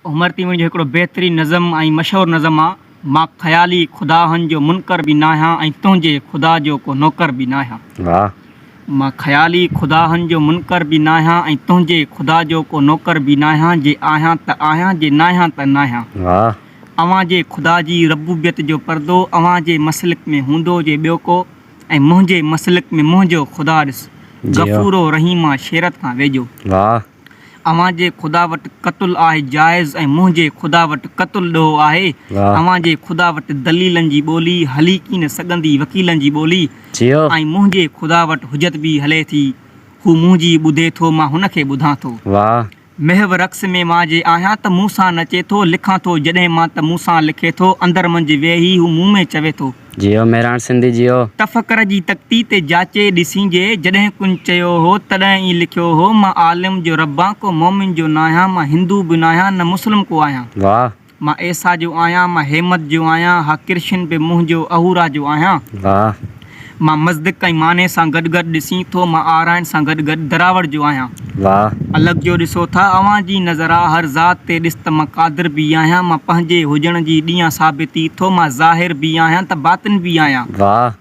عمر تيوڻي جو هڪڙو بهترين نظم ۽ مشهور نظم آ، مان خيالي خداهن جو منڪر به ناهيان ۽ تنهنجي خدا جو ڪو نوڪر به ناهيان. واھ. مان خيالي خداهن جو منڪر به ناهيان ۽ تنهنجي خدا جو ڪو نوڪر به ناهيان، جي آهيان ته آهيان، جي ناهيان ته ناهيان. واھ. اوهان جي خدا جي ربوبيت جو پردو اوهان جي مسلڪ ۾ هوندو جي ٻيو ڪو ۽ منهنجي مسلڪ ۾ منهنجو خدا ڏس غفور و رحيم آ شيرت کان ويجهو. واھ. اوهان جي خدا وٽ قتل آهي جائز ۽ منهنجي خدا وٽ قتل ڏوهه آهي. اوهان جي خدا وٽ دليلن جي ٻولي هلي ڪين سگهندي وڪيلن جي ٻولي ۽ منهنجي خدا وٽ حجت به هلي ٿي. هو منهنجي ٻڌي ٿو مان هن کي ٻڌان ٿو. محو رقص ۾ مان جي آهيان ته مون سان نچي ٿو، لکان ٿو جڏهن مان ته مون سان لکي ٿو، اندر منجهه ويهي هو مون ۾ چوي ٿو. جيئو مهراڻ سنڌي جيئو. تفڪر جي تختي تي جاچي ڏسين جي، جڏهن ڪن چيو هو تڏهن ئي لکيو هو، مان عالم جو رب آن ڪو مومن جو ناهيان، مان هندو به ناهيان نه مسلم ڪو آهيان. واھ. مان عيسيٰ جو آهيان، مان هيمت جو آهيان، ها ڪرشن به منهنجو اهورا جو آهيان. واھ. مان مزدڪ ۽ ماني سان گڏ گڏ ڏسين ٿو، مان آرائين سان گڏ گڏ دراوڙ جو آهيان. واھ. الڳ جو ڏسو ٿا، اوهان جي نظر آ هر ذات تي ڏس ته مان قادر به آهيان، مان پنهنجي هجڻ جي ڏيان ثابتي ٿو، مان ظاهر به آهيان ته باطن به آهيان. واھ.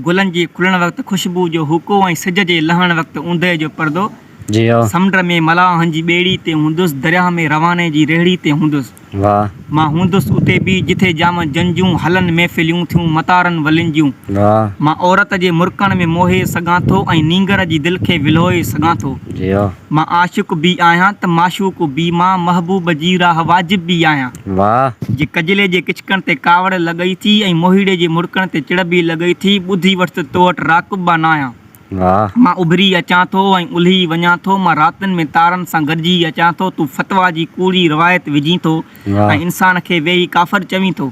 گلن جي کلڻ وقت خوشبو جو هوڪو ۽ سج جي لهڻ وقت اوندهه جو پردو. جيئو. سمنڊ ۾ ملاحن جي ٻيڙي تي هوندس، درياهه ۾ رواني جي ريڙهي تي هوندس. واھ. مان هوندس اتي به جٿي جام جن جون هلن محفليون ٿيون متارن ولين جون. واھ. مان عورت جي مرڪڻ ۾ موهي سگهان ٿو ۽ نينگر جي دل کي ولهوئي سگهان ٿو. جيئو. مان عاشق به آهيان ته معشوق به، مان محبوب جي راهه واجب به آهيان. واھ. جي ڪجلي جي ڪچڪڻ تي ڪاوڙ لڳئي ٿي ۽ موهيڙي جي مڙڪڻ تي چڙ به لڳئي ٿي، ٻڌي وٺ ته تو وٽ راقب به ناهيان. واھ. مان اڀري اچان ٿو ۽ الهي وڃان ٿو، مان راتين ۾ تارن سان گڏجي اچان ٿو، تون فتويٰ جي ڪوڙي روايت وجهين ٿو ۽ انسان کي ويهي ڪافر چوين ٿو.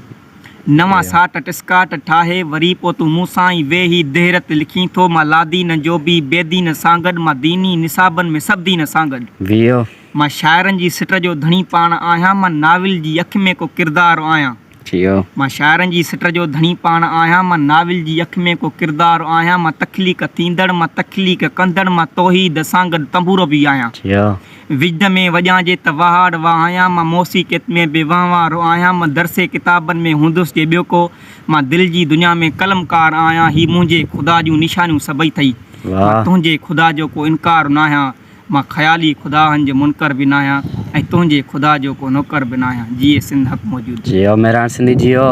نوان ساٽ ٽسڪاٽ ٺاهي وري پوء تون مون سان ئي ويهي دهرت لکين ٿو، مان لادين جو به بيدين سان گڏ، مان ديني نصابن ۾ سڀ دين سان گڏ. ويو. مان شاعرن جي سٽ جو ڌڻي پاڻ آهيان، مان ناول جي اک ۾ ڪو ڪردار آهيان. ٿيو. مان شاعرن جي سٽ جو ڌڻي پاڻ آهيان، مان ناول جي اک ۾ ڪو ڪردار آهيان، مان تخليق ٿيندڙ، مان تخليق ڪندڙ، مان توحيد سان گڏ تنبورو به آهيان. ٿيو. وجد ۾ وڄان جي ته وهاڙ وهايان، مان موسيقيت ۾ به وهنوار آهيان، مان درسي ڪتابن ۾ هوندس جي ٻيو ڪو، مان دل جي دنيا ۾ قلمڪار آهيان، هي منهنجي خدا جون نشانيون سڀئي ٿئي، مان تنهنجي خدا جو ڪو انڪار ناهيان. مان خيالي خداهن جو منڪر به ناهيان ۽ تنهنجي خدا جو ڪو نوڪر به ناهيان. جيئي سنڌ حق موجود. جيئو مهراڻ سنڌي جيئو.